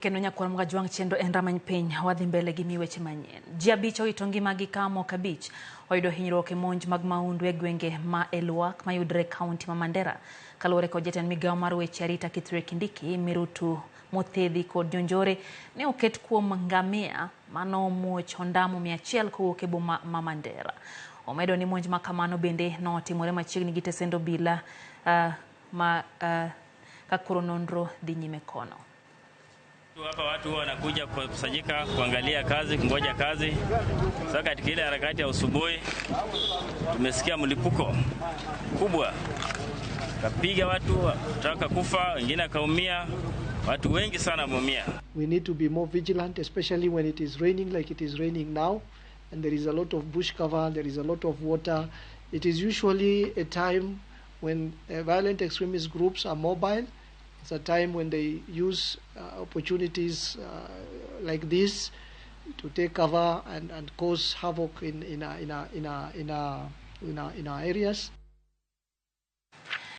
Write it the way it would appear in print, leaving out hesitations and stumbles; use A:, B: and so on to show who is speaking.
A: Kendo nyakwar Mgajwang' chenro en rameny piny, wadhi mbele gi mi weche manyien. Ji 5 owito ngimagi ka moko 5 oyudo hinyruok e monj mag mahundu e gwenge ma Elwak mayudore e kaunti ma Mandera. Kaluwore kod jatend migawo mar weche arita Kithure Kindiki, mirutu mothedhi kod jonjore ne oket kuom ngamia mano muoch ondamo 100 kowuok e boma ma Mandera. Omedo ni monj ma kamano bende notimore machiegni gi tesend obila ma ka koro nonro dhi nyime kono.
B: Hapa watu wanakuja kukusanyika kuangalia kazi, kungoja kazi. Sasa katika ile harakati ya usubuhi tumesikia mlipuko kubwa, kapiga watu wataka kufa, wengine akaumia, watu wengi sana wameumia.
C: We need to be more vigilant, especially when it is raining like it is raining now, and there is a lot of bush cover, there is a lot of water. It is usually a time when violent extremist groups are mobile. It's a time when they use opportunities like this to take cover and cause havoc in our areas.